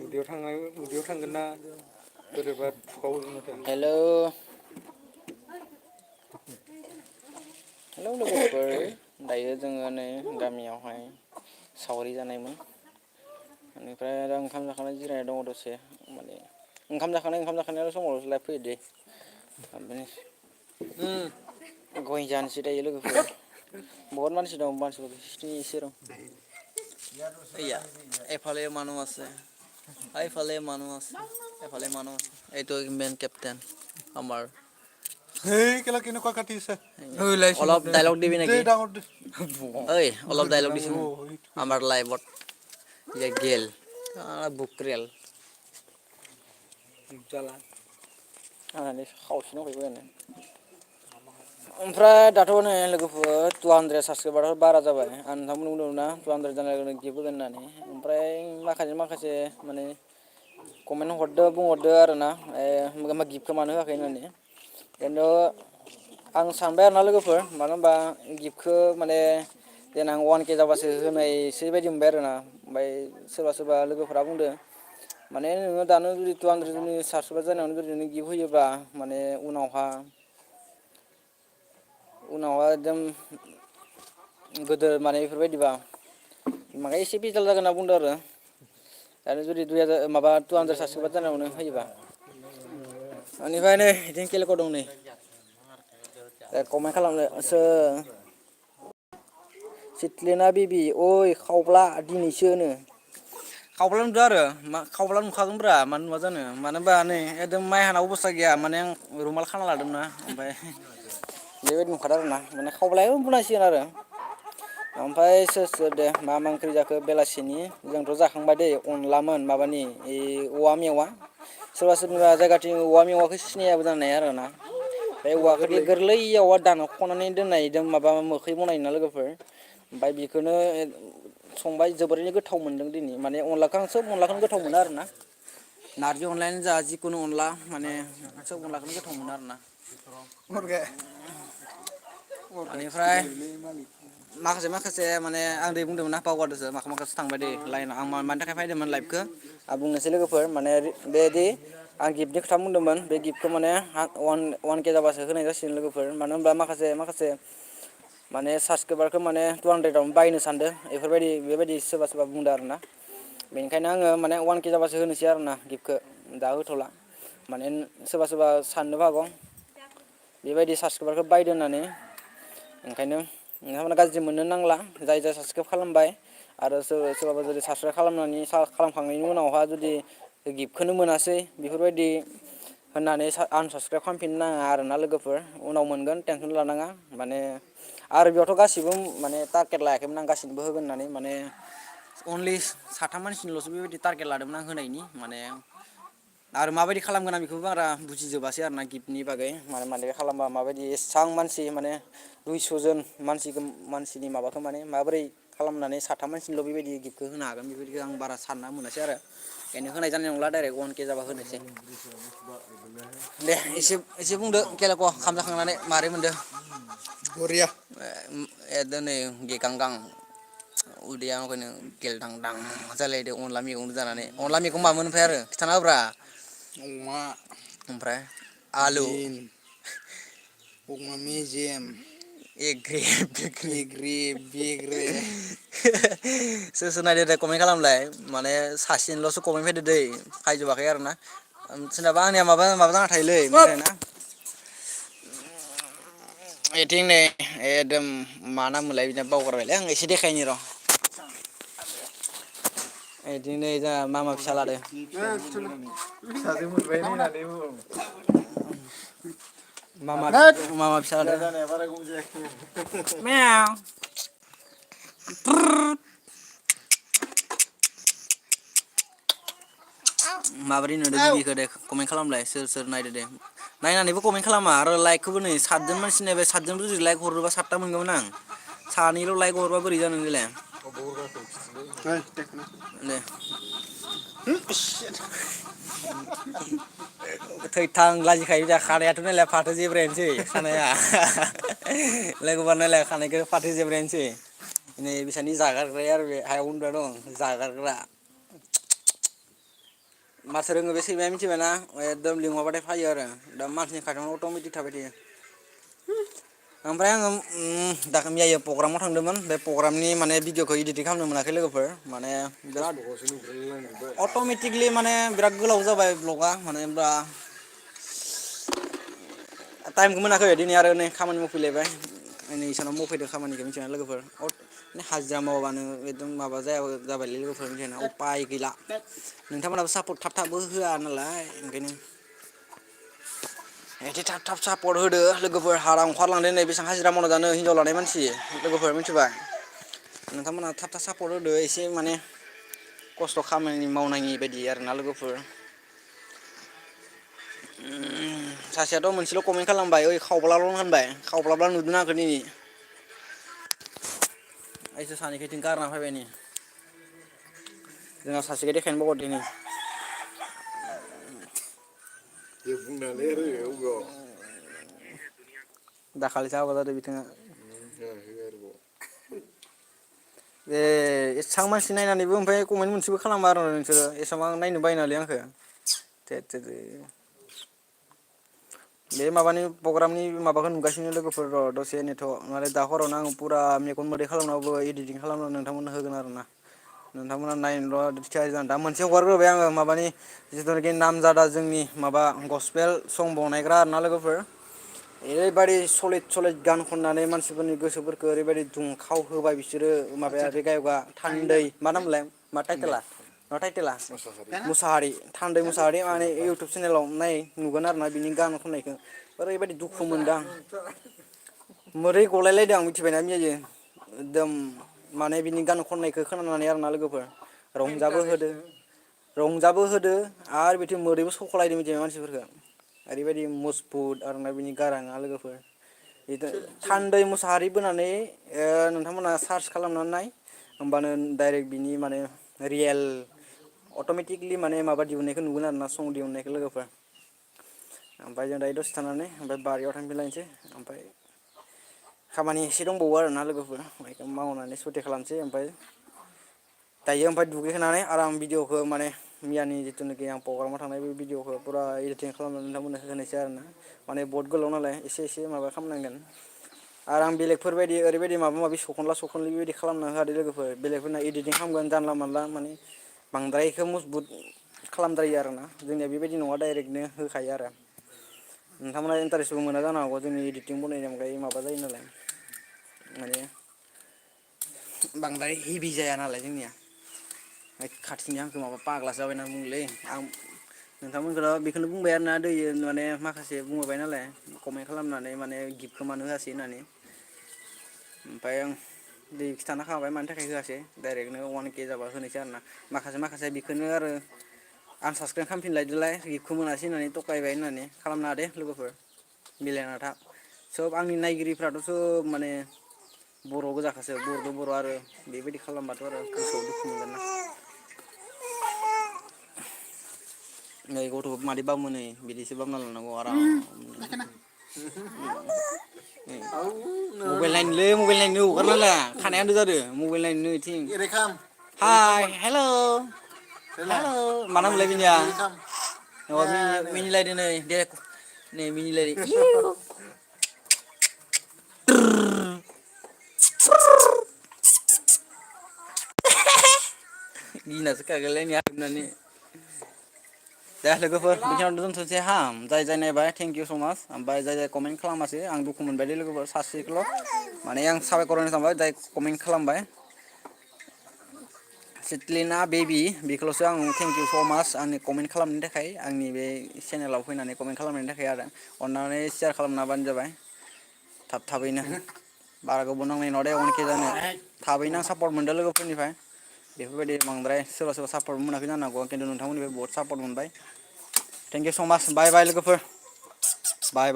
उदैयाव थांगोन ना बोरैबा थुखावो माथो। हेलौ हेलौ लोगोफोर दायो जोङो नै गामियावहाय सावरि जानायमोन। बेनिफ्राय दा ओंखाम जाखांना जिरायना दङ दसे माने ओंखाम जाखांनाय समावल'सो फैयो दै गय जानोसै दायो लोगोफोर बहुत मानसि दं मानसिफोर स्नि दं। এফালে মানুহ আছে এইফালে মানুহ আছে এফালে মানুহ আছে এইটো মেইন কেপ্টেইন আমাৰ। হেই কেলা কেনেকুৱা কাটিছে অলপ ডাইলগ দিবি নেকি? ঐ অলপ ডাইলগ দিচোন আমাৰ লাইভত গেল বুক্ৰেল खावसेना फैबायानो ओमफ्राय दाथ' नै लोगोफोर 200 साबसक्राइबार बारा जाबाय आं नोंथांमोन बुंदोंमोन ना 200 जानाय लोगो लोगो गिफ्ट होगोन होननानै ओमफ्राय माखासे माने कमेन्ट हरदो बुंहरदो आरोना गिफ्टखौ मानो होआखै होननानै खिन्थु आं सानबाय आरोना लोगोफोर मानो होनबा गिफ्टखौ माने देनां 1K जाबासो होनायसो बायदि मोनबाय आरोना ओमफ्राय सोरबा लोगोफोरा बुंदों माने नोङो दानो जुदि 200 साबसक्राइबार जानायावनो जुदि नों गिफ्ट होयोबा माने उनावहा एकदम गोदो माने बेफोरबायदिबा माने एसे बेजाल जागोन होनना बुंदों आरो दानो जुदि 200 साबसक्राइबार जानायावनो होयोबा बेनिफ्राय नै बिदिनो केलेक' दं नै कमेन्ट खालामनो सिथ्लिना बिबि ओइ खावब्ला दिनैसो होनो खावब्ला नुदों आरो खावब्ला नुखागोनब्रा मानो नुवा जानो मानो होनबा नै एकदम माइ हानाय अबस्था गैया माने आं रुमाल खाना लादोंना ओमफ्राय बेबायदि नुखादों आरोना माने खावब्लायानो बुंनांसिगोन आरो ओमफ्राय सोर दे मा ओंख्रि जाखो बेलासिनि जोंथ' जाखांबाय दै अनलामोन माबानि औवा मेवा सोरबा जायगाथिं औवा मेवाखौ सिनायाबो जानो हानाय आरोना बे औवाखौ गोरलैयाव दानख'नानै दोननाय माबा मोखै बनायोना लोगोफोर ओमफ्राय बेखौनो संबाय जोबोरैनो गोथाव मोनदों दिनै माने अनलाखौनो गोथाव मोनो आरोना नारजि अनलायानो जा जिखुनु अनला माने सोब अनलाखौनो गोथाव मोनो आरोना बेनिफ्राय माखासे माने आं दै बुंदोंमोन ना बावगारदोंसो माखासे थांबाय दै लाइनाव आं मानि थाखाय फैदोंमोन लाइभखौ आं बुंनोसै लोगोफोर माने बेदि आं गिफ्टनि खोथा बुंदोंमोन बे गिफ्टखौ माने 1K जाबासो होनाय जासिगोन लोगोफोर मानो होनबा माखासे माने साबसक्राइबारखौ माने 200आवनो बायनो सानदों बेबायदि सोरबा बुंदों आरोना बेनिखायनो आङो माने 1K जाबासो होनोसै आरोना गिफ्टखौ दा होथ'ला माने सोरबा साननोबो हागौ बेबायदि साबसक्राइबारखौ बायदो होननानै ओंखायनो नोंथांमोना गाज्रि मोननो नांला जाय साबसक्राइब खालामबाय आरो सोरबाबा जुदि साबसक्राइब खालामखांनायनि उनावहा जुदि गिफ्टखौनो मोनासै बेफोरबायदि होननानै आनसाबसक्राइब खालामफिननो नाङा आरोना लोगोफोर उनाव मोनगोन टेनसन लानाङा माने आरो बेयावथ' गासिबो माने टारगेट लायाखैमोन आं गासिनोबो होगोन होननानै माने अनलि साथाम मानसिनिल'सो बेबायदि टारगेट लादोंमोन आं होनायनि माने आरो माबायदि खालामगोन आं बेखौबो बारा बुजिजोबासै आरोना गिफ्टनि बागै माने खालामबा माबायदि एसेबां मानसि माने 200 जन मानसिनि माबाखौ माने माबोरै खालामनानै साथाम मानसिनिल' बेबायदि गिफ्टखौ होनो हागोन बेबायदिखौ आं बारा सानना मोनासै आरो बेनो होनाय जानाय नंला डाइरेक्ट 1K जाबा होनोसै दे एसे बुंदो केलेक' ओंखाम जाखांनानै मारै मोनदों बरिया दिनै गेगांगां उदैया आंखायनो गेलदांदां जालायदो अनला मैगं जानानै अनला मैगं मामोन ओमफ्राय आरो खिथाना होब्रा अमा ओमफ्राय आलु बिन अमा मेजेम बेग्रे सोर नायदो दे कमेन्ट खालामलाय माने सासेनिल'सो कमेन्ट फैदो दै फायजोबाखै आरोना सोरनाबा आंनिया माबा जाना थायोलै मिथिबायना इथिं नै एकदम मा नाम मोनलाय बिदिनो बावगारबायलै आं एसे देखायनि र' बिदिनो नै जोंहा मामा फिसा लादो फिसाजो मोनबाय होननानै बुं मामा फिसा जानाया बारा गोबाव जायाखै माबोरै नुदों भिडिअखौ दे कमेन्ट खालामलाय सोर नायदो दे नायनानैबो कमेन्ट खालामा आरो लाइकखौबो नै 7 मानसि नायबाय 7 जोन जुदि लाइक हरोबा 7 मोनगौमोन आं सानैल' लाइक हरबा बोरै जानो देलाय दे थैथां लाजिखायो जोंहा खानायाथ' नायलाय फाथो जेब्रायानोसै खानाया लोगोफोर नायलाय खानायखौ फाथो जेब्रायानोसै नै बिसानि जागारग्राया आरो बे हायाव उन्दुना दं जागारग्रा माथो रोङो बे सैमाया मिथिबायना एकदम लिंहरबाथाय फैयो आरो दा मानसिनि खाथियावनो अट'मेटिक थाबाय थायो ओमफ्राय आङो दाखालि मैया प्रग्रामाव थांदोंमोन बे प्रग्रामनि माने भिडिअखौ इडिटिं खालामनो मोनाखै लोगोफोर माने बिराद अट'मेटिकलि माने बिराद गोलाव जाबाय ब्लगा माने होनबा टाइमखौ मोनाखै दिनै आरो नै खामानि मावफैलायबाय नै इसानाव मावफैदो खामानिखौ मिथिना लोगोफोर हाजिरा मावाबानो एकदम माबा जाबायलै लोगोफोर मिथिना उपाय गैला नोंथांमोनहाबो सापर्ट थाब थाबबो होआ नालाय ओंखायनो एसे थाब थाब सापर्ट होदो लोगोफोर हारा ओंखारलांदों नै बेसेबां हाजिरा मावना जानो हिनजाव लानाय मानसि लोगोफोर मिथिबाय नोंथांमोनहा थाब थाब सापर्ट होदो एसे माने खस्थ' खामानि मावनाङि बायदि आरोना लोगोफोर सासेयाथ' मोनसेल' कमेन्ट खालामबाय ओइ खावब्लाल' होनबाय खावब्लाब्ला नुदों आंखौ दिनै आइसो सानैखैथिं गारना फैबाय नै जोंहा सासेखौ देखायनो बावगारदों नै दाखालिसो हाबा जादों बिथाङा एसां मानसि नायनानैबो ओमफ्राय कमेन्ट मोनसेबो खालामा आरो नोंसोरो एसेबां नायनो बायोनालै आंखौ बे माबानि प्रग्रामनि माबाखौ नुगासिनो लोगोफोर र' दसे नेथ' माने दा हरावनो आं फुरा मेगन मोदै खालामनाबो इडिटिं खालामना नोंथांमोननो होगोन आरो ना नोंथांमोना नायनोल' थियारि जाना दा मोनसे हगारग्रोबाय आङो माबानि जिथुनाखि नाम जादा जोंनि माबा गसपेल सं बनायग्रा आरोना लोगोफोर ओरैबायदि सलिद गान खननानै मानसिफोरनि गोसोफोरखौ ओरैबायदि दुंखाव होबाय बिसोरो माबाया बे गायकआ थान्दै मा नामलाय मा टाइटेला मुसाहारि थान्दै मुसाहारि माने इउटुब चेनेलाव नाय नुगोन आरोना बिनि गान खननायखौ ओरैबायदि दुखु मोनदों आं मोदै गलायलायदों आं मिथिबायना मियायो एकदम माने बिनि गान खननायखौ खोनानानै आरोना लोगोफोर रंजाबो होदो आरो बिथिं मोदैबो सखलायदों मिथिबाय मानसिफोरखौ ओरैबायदि मजबुत आरोना बिनि गाराङा लोगोफोर थान्दै मुसाहारि बोनानै नोंथांमोनहा सार्च खालामनानै नाय होमबानो डाइरेक्ट बिनि माने रियेल अट'मेटिकलि माने माबा दिहुननायखौ नुगोन आरोना सं दिहुननायखौ लोगोफोर ओमफ्राय जों दायो दसे थानानै ओमफ्राय बारियाव थांफिनलायनोसै ओमफ्राय खामानि एसे दंबावो आरोना लोगोफोर बेखौ मावनानै सुति खालामसै ओमफ्राय दायो ओमफ्राय दुगैहोनानै आराम भिडिअखौ माने मियानि जिथुनाखि आं प्रग्रामाव थांनाय बे भिडिअखौ फुरा इडिटिं खालामनानै नोंथांमोननो होनोसै आरोना माने बहुद गोलाव नालाय एसे एसे माबा खालामनांगोन आरो आं बेलेगफोरबायदि ओरैबायदि माबा माबि सखनला सखनलि बेबायदि खालामना होआदे लोगोफोर बेलेगफोरना इडिटिं खालामगोन जानला मानला माने बांद्रायखौ मजबुत खालामद्रायो आरोना जोंनिया बेबायदि नङा डाइरेक्टनो होखायो आरो नोंथांमोना इन्टारेस्टबो मोना जानो हागौ जोंनि इडिटिं बनायनाय अनगायै माबा जायो नालाय माने बांद्राय हेभि जाया नालाय जोंनिया खाथिनि आंखौ माबा पाग्लासो जाबाय होनना बुङोलै आं नोंथांमोनखौल' बेखौनो बुंबाय आरोना दै माने माखासे बुंहरबाय नालाय कमेन्ट खालामनानै माने गिफ्टखौ मानो होआसै होननानै ओमफ्राय आं दै खिन्थाना खाबाय मानि थाखाय होआसै डाइरेक्टनो 1K जाबा होनोसै आरोना माखासे बेखौनो आरो आनसाबसक्राइब खालामफिनलायदोलाय गिफ्टखौ मोनासै होननानै थगायबाय होननानै खालामनाङा दे लोगोफोर मिलायना था सोब आंनि नायगिरिफ्राथ' सोब माने बर' गोजाखासो बर'जों बर' आरो बेबायदि खालामबाथ' आरो गोसोआव दुखु मोनगोन ना नै गथ'खौ मादै बामो नै बिदिसो बामना लानांगौ आराम मबाइल नायनो हगारनाङा खानाया गोजा जादों मबाइल नायनो इथिं हाय हेल' मा नाममोनलाय बिनिया मिनिलायदो नै दे नै मिनिलायदो गिनासो खारगोनलाय होननानै दे लोगोफोर बेखिनियावनो दोनथ'सै हा जाय नायबाय थेंक इउ स' माच ओमफ्राय जाय कमेन्ट खालामासै आं दुखु मोनबाय दे लोगोफोर सासेखौल' माने आं साबायखर होनो सानबाय जाय कमेन्ट खालामबाय सितलिना बेबि बेखौल'सो आं थेंक इउ स' माच आंनि कमेन्ट खालामनायनि थाखाय आंनि बे चेनेलाव फैनानै कमेन्ट खालामनायनि थाखाय आरो अननानै सेयार खालामना होबानो जाबाय थाबैनो बारा गोबाव नांनाय नङा दे 1K जानो थाबैनो आं सापर्ट मोनदों लोगोफोरनिफ्राय बेफोरबायदि बांद्राय सोरबा सापर्ट मोनाखै जानो हागौ खिन्थु नोंथांमोननिफ्राय बहुत सापर्ट मोनबाय थेंक इउ स' माच बाय बाय लोगोफोर बाय